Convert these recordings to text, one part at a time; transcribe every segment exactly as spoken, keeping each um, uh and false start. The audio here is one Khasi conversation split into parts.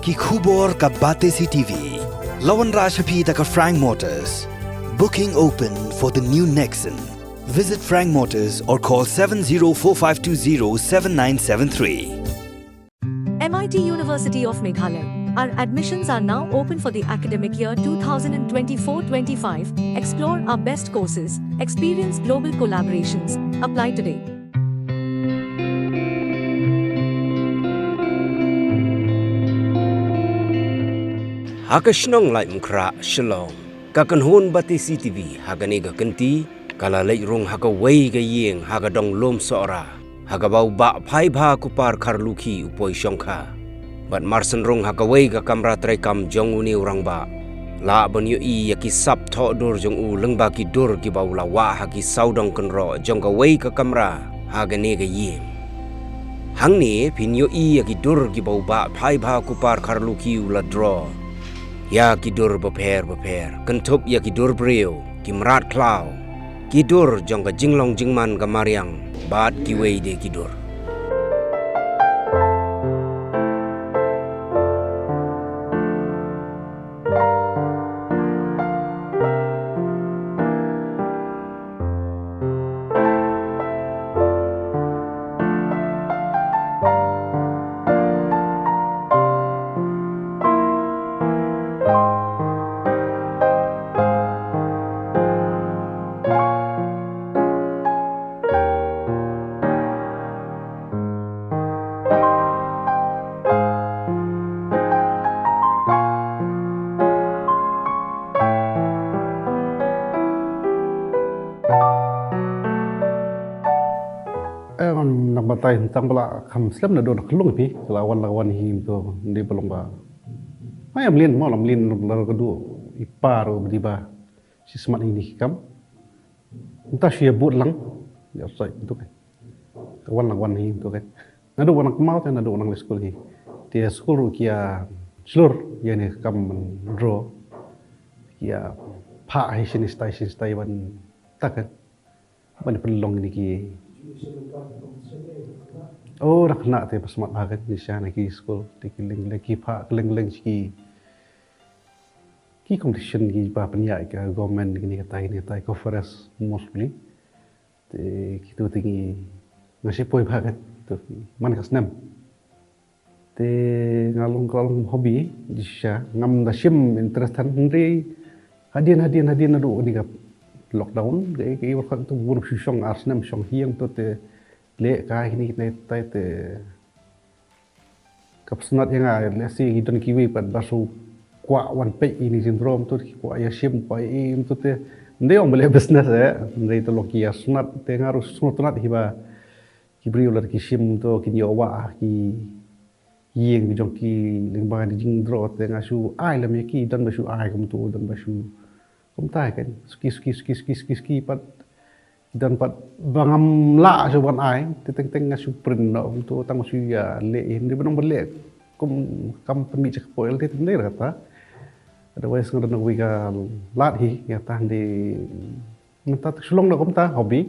Ki khubor ka Batesi T V. La wanrah sha phi da ka Frank Motors. Booking open for the new Nexon. Visit Frank Motors or call seven zero four five two zero seven nine seven three. M I T University of Meghalaya. Our admissions are now open for the academic year two thousand twenty-four twenty-five. Explore our best courses, experience global collaborations. Apply today. Ha ka shnong Laitumkhrah, Shillong, ka kynhun Batesi T V ha kane ka kynti ka la leit rung ha kawei ka ïing ha ka dong Lum Sohra, ha kaba u Bah Phaibha Kupar Kharlukhi u poi shongkha. Bad mar shen rung ha kawei ka kamra treikam jong une u rangbah, lah ban ïohi ïa ki sap thoh dur jong u lyngba ki dur kiba u la wah ha ki sawdong kynroh jong kawei ka kamra ha kane ka ïing. Hangne phin ïohi ïa ki dur kiba u Bah Phaibha Kupar Kharlukhi u la draw ïa ki dur bapher bapher, kynthup ïa ki dur briew, ki mrad khlaw, ki dur jong ka jinglong jingman ka mariang bad kiwei de ki dur. Eh, ngan nang batai tang ba la kham slem naduh na khyllung phi, ka la wan la wan hi to, dei ba long ba. Ai, am lin mo, am lin la ka du i par u ba di ba. Shi smat hi ni ki kam. Nta shi ya but lang. Ya sai tu kan. Ka wan lang wan hi tu kan. Naduh wan lang kmau te naduh wan lang le skul hi. Te skul ruh ki ya shlur ya ni kam draw. Ki ya pha hi shin stai shin stai ban ta kan. Ban pynlong ni ki. Oh, rak na te pas mat ba kan ni sha na ki skul te ki leng leng ki pha ki leng leng ki. Ki competition ki ba pynïaid ka government kine katai kine katai conference mostly. Te kitu te ngi nga shu poi bha ka tu man ka snem. Te nga long ka long hobby di sha ngam da shim interest han hynrei hadien hadien hadien naduh kane ka lockdown ke ke work tu bun shu shong ar snem shong hiang tu te le ka kine kine tai te Ka pynshai ïa nga, lehse sa ki don kiwei pat ba shu kwah wan peit ïa kine ki syndrome to, ki kwah ïa shim, kwah ïa im to te. Ym dei ong ba leh business eh, ym dei, to long ki ïa sngewtynnat te, nga ruh sngewtynnat hi ba ki briew lada ki shim to kin ïoh wah ha ki ïing ki jong ki lyngba ki jingdro te, nga shu ai lem ïa ki, don ba shu ai kumto, don ba shu Kumta kan, suki, suki, suki, suki, suki, suki, pat, don pat, ba ngam lah shuh ban ai, te teng teng nga shu print noh, kumto, tang shu ïa leh, hynrei ba nang ba leh, kum, kam pynmih check point, te teng dei kata. Otherwise, nga don kawei ka lad hi, ïa ta, hynrei, mynta, shu long noh kumta, hobby.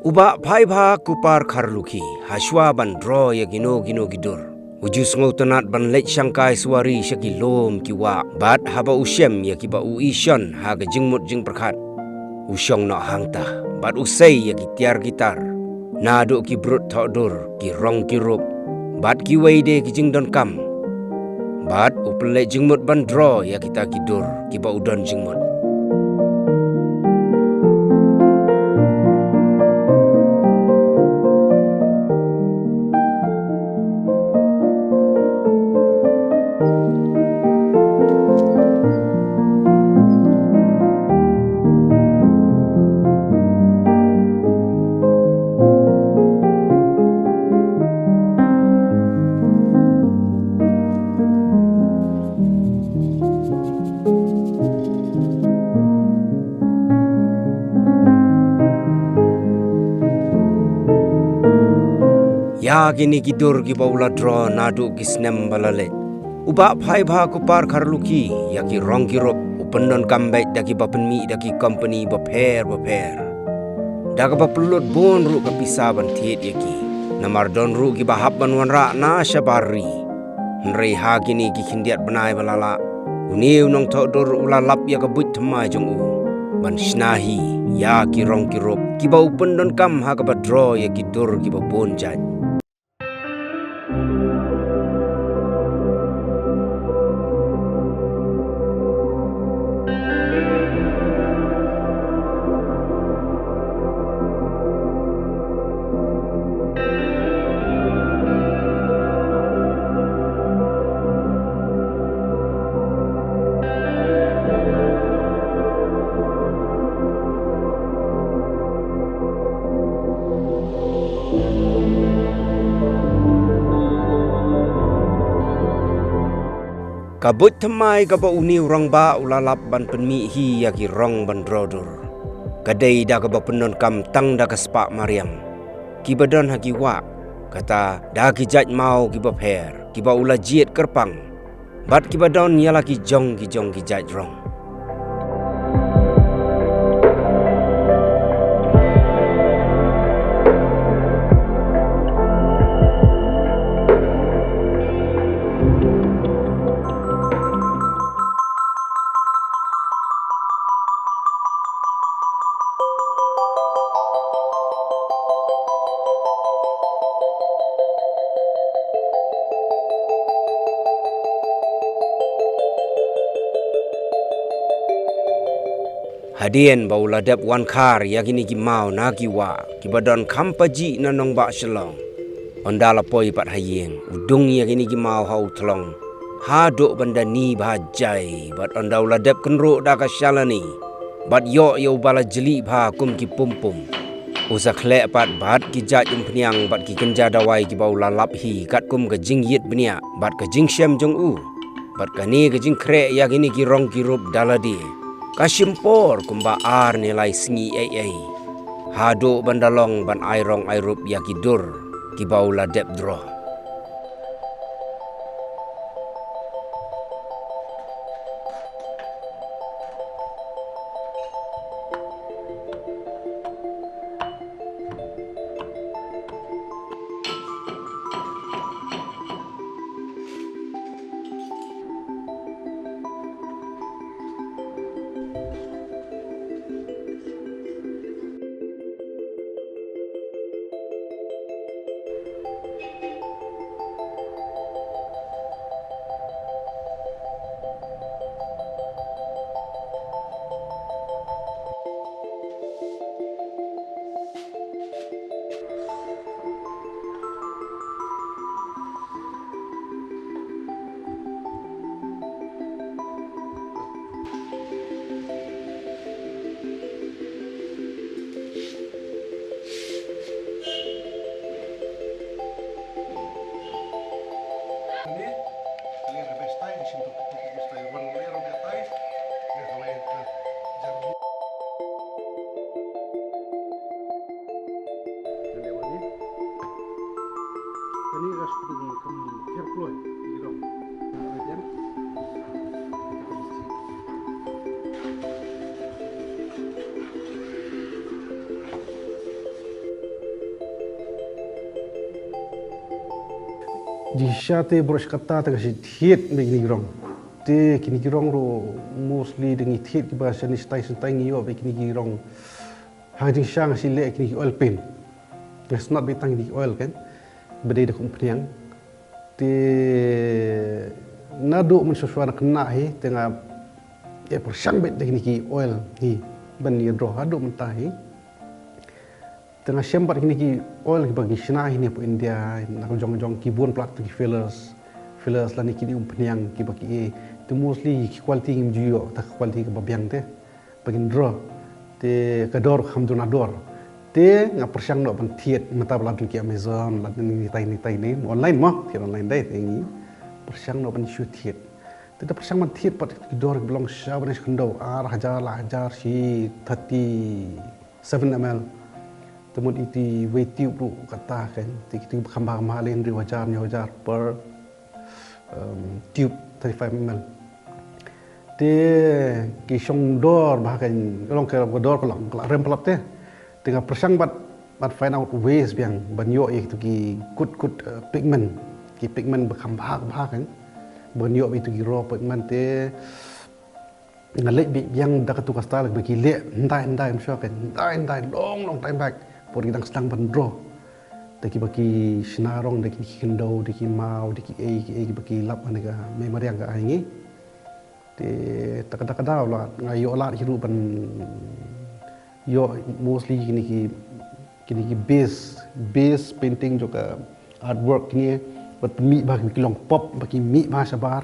U Bah Phaibha Kupar Kharlukhi, ha shuwa ban draw ïa kino kino ki dur, u ju sngewtynnat ban leit shangkai suwari sha ki lum ki wah, bad haba u shem ïa kiba u i shon ha ka jingmut jingpyrkhat, u shong noh hangta, bad u sei ïa ki tiar ki tar, naduh ki brut thoh dur, ki rong ki rup, bad kiwei de ki jingdonkam. Bad u pynleit jingmut ban draw ïa kita ki dur kiba u don jingmut. Ïa kine ki dur kiba u la draw naduh ki snem ba la leit, u Bah Phaibha Kupar Kharlukhi, ïa ki rong ki rup, u pyndonkam beit da kiba pynmih da ki company bapher bapher. Da kaba pynlut bun ruh ka pisa ban thied ïa ki. Namar don ruh kiba hap ban wanrah na shabar ri. Hynrei ha kine ki khyndiat bnai ba la lah, une u nongthoh dur u la lap ïa ka buit thymmai jong u ban shna hi ïa ki rong ki rup kiba u pyndonkam ha kaba draw ïa ki dur kiba bun jait. Ka buit thymmai kaba une u rangbah u la lap ban pynmih hi ïa ki rong ban draw dur, ka dei da kaba pyndonkam tang da ka spah mariang kiba don ha ki wah, kata da ki jait maw kiba pher kiba u la jied kyrpang bad kiba don ïa la ki jong ki jong ki jait rong. Hadien ba u la dep wan khar ïa kine ki maw na ki wah kiba don kham pajih na nongbah Shillong, ynda la poi pat ha ïing, u dung ïa kine ki maw ha u thlong haduh ban da ni bha jai, bad ynda u la dep kynruh da ka shalani bad ïoh ïa u ba la jlih bha kum ki pumpum, u sa khleh pat bad ki jait umphniang bad ki kynja dawai kiba u la lap hi katkum ka jingïit bniah bad ka jingshem jong u. Bad kane ka jingkhreh ïa kine ki rong ki rup da lade ka shim por kumba ar ne lai sngi ei ei, haduh ban da long ban ai rong ai rup ïa ki dur kiba u la dep draw. Jingshisha te baroh shi katta te ka shi thied bad kine ki rong. Te kine ki rong ruh mostly da ngi thied kiba shane shatai shane shatai ngi ïoh bad kine ki rong. Ha ka jingshisha nga shu leh kine ki oil paint. Nga shu nat beit tang kine ki oil kan. Ba dei da ka umphniang. Te naduh mynshuwa shuwa nga khynnah hi te nga ïa pyrshang beit da kine ki oil hi ban ïa draw haduh mynta hi. Te nga shem pat kine ki oil kiba ngi shna hi ne pdeng India, na ka jong jong ki bun palat ki fillers, fillers lane kine umphniang kiba ki, te mostly ki quality ngim ju ïoh, ta ka quality kaba biang te ba kin draw. Te ka dor kham duna dor. Te nga pyrshang noh ban thied mynta ba la don ki Amazon, la don ni tai ni tai ni online mo, thied online dei te ngi pyrshang noh ban shu thied. Te da pyrshang ban thied pat ki dor ki long sha ban khyndew ar hajar la hajar shi thirty seven M L. Te mut iti wei tube ruh kata kan. Te kitu ba kham ba mahal hynriew hajar hynñiew hajar per, um, tube thirty-five M L. Te ki shong dor ba kan long ka dor ka long ka rem palat te. Te nga pyrshang bad bad find out ways biang ban ïoh ïa kitu ki kut kut, uh, pigment. ki pigment ba kham bha bha kan, ban ïoh beit ïa ki raw pigment te nga leh beit biang da katu ka style ba ki leh hyndai hyndai, ym shuh kan, hyndai hyndai, long long time back por ki dang sdang ban draw. Da kiba ki shna rong, da ki khyndew, da ki maw, da ki ei ki ei, kiba ki lap ha kane ka mei mariang ka ai ngi. Te ta ka da ka daw la nga ïoh lad hi ruh ban ïoh mostly kine ki, kine ki base, base painting jong ka artwork kine, bad pynmih bha ki long pop, ba ki mih bha shabar.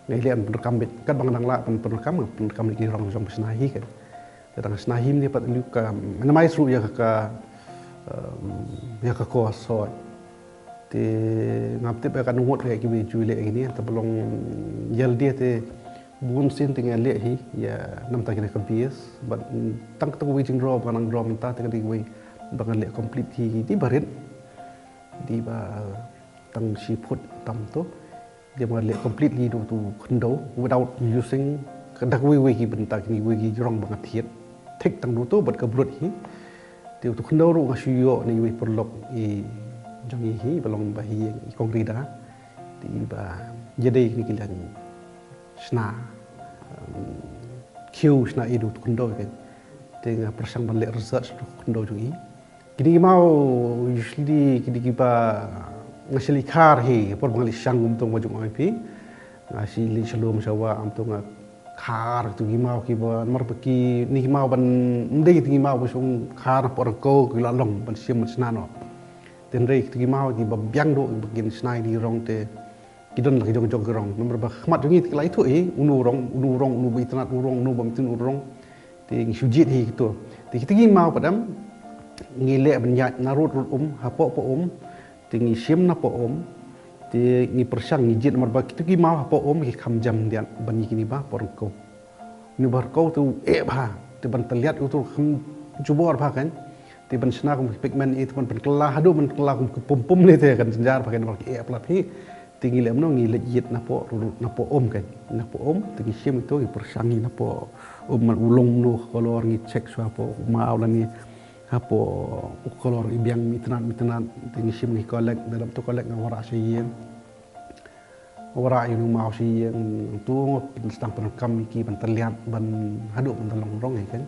Nga leh ban pyndonkam beit, katba nga dang lah ban pyndonkam, pyndonkam ïa ki rong jong ba shna hi kan. Te dang shna hi mynne pat lei ka minimize ruh ïa ka, ka, um, ïa ka cost shuh. Te ngam tip ïa ka ngut ïa kiwei ju leh kine, te ba long ïa lade te bun sien te nga leh hi ïa namar ta kine ka base, bad tang kata kawei jingrong ba nga dang draw mynta, te kane kawei ba nga leh complete hi, dei ba rit, dei ba tang shi phut tam to. Dei ba nga leh completely da utu khyndew without using ka dak wei wei ki bynta, kine wei ki rong ba nga thied thik tang da utu bad ka blood hi. Te utu khyndew ruh nga shu ïoh na iwei i paralok i jong ngi hi ba long ba hi i kong Rida. Te i ba ïadei kine ki leh shna, um, khiew shna i da utu khyndew kan. Te nga pyrshang ban leh research da utu khyndew jong i. Kine ki maw, usually kine kiba nga shu leit khar hi por ba nga leit shang kumto, ba jong ai phi. Nga shu leit sha lum sha wah kumto nga khar kito ki maw kiba, namar ba kine ki maw ban ym dei kito ki maw ba shong khar na por ko ki la long ban shim ban shna noh. Te hynrei kito ki maw kiba biang duh ba kin shna ïa ki rong te ki don la ki jong jong ki rong. Namar ba khmat jong ngi te ki la ïathuh hi, uno rong, uno rong, uno ba itynnad, uno rong, uno ba mih, uno rong. Te ngi shu jied hi kito. Te kito ki maw pat em, ngi leh ban ïaid na rud rud um, hapoh poh um. Te ngi shim na poh um. Te ngi pyrshang ngi jied namar ba kito ki maw hapoh um ki kham jam diat ban ïa kine ba por ko. Une ba rkau te u eh bha, te ban tylliat utu kham jubor bha kan. Te ban shna kum ki pigment i te ban pynkylla haduh ban kylla kum ki pum pum ne te kan jynjar bha kan, namar ki eh palat hi. Te ngi leh kumno, ngi leit jied napoh, napoh um kan. Napoh um te ngi shim ito, ngi pyrshang ngi napoh um, man u long kumno ka color, ngi check shuwa hapoh u maw lane hapoh u color i biang, mih tynnad mih tynnad. Te ngi shim ngi collect, da dap to collect nga wanrah sha ïing. Wanrah ïa une u maw sha ïing, to nga pyn, sdang pyndonkam ïa ki ban tylliat ban haduh ban da long rong hi kan.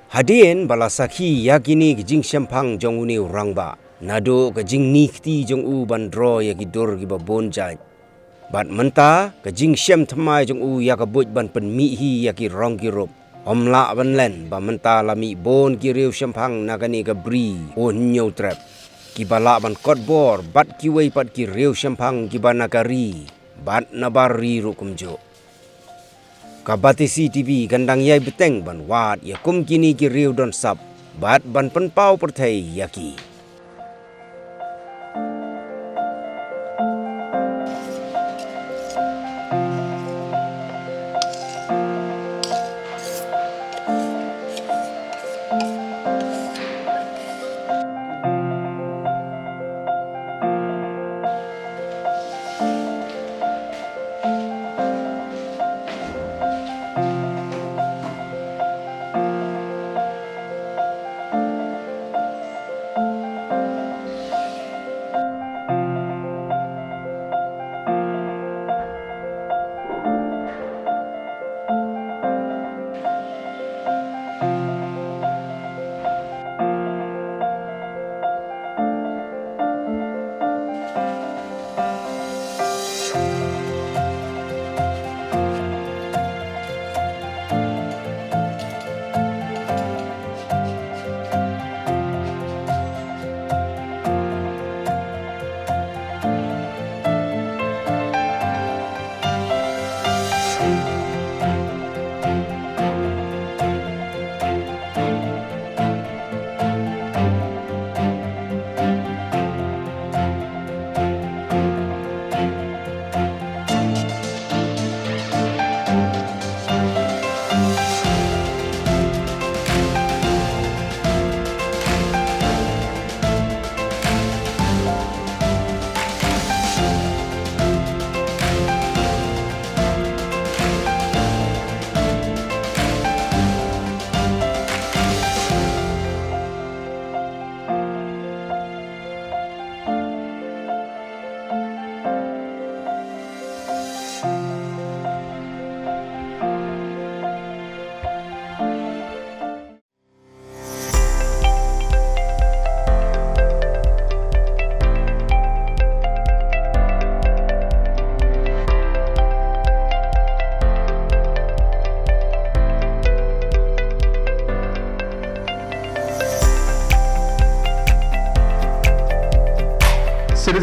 Hadien ba la sakhi ïa kine ki jingshemphang jong une u rangbah, naduh ka jingni kti jong u ban draw ïa ki dur kiba bun jait, bad mynta ka jingshem thymmai jong u ïa ka buit ban pynmih hi ïa ki rong ki rup, ym lah ban len ba mynta la mih bun ki riew shemphang na kane ka bri U Hynñiewtrep, kiba lah ban kot bor bad kiwei pat ki riew shemphang kiba na ka ri bad na bar ri ruh kumjuh. Ka Batesi TV kan dang ïai bteng ban wad ïa kum kine ki riew don sap bad ban pynpaw pyrthei ïa ki.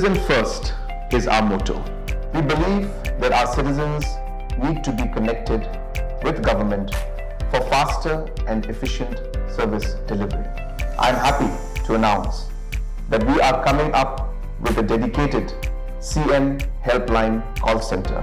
Citizen first is our motto. We believe that our citizens need to be connected with government for faster and efficient service delivery. I am happy to announce that we are coming up with a dedicated C M Helpline call center.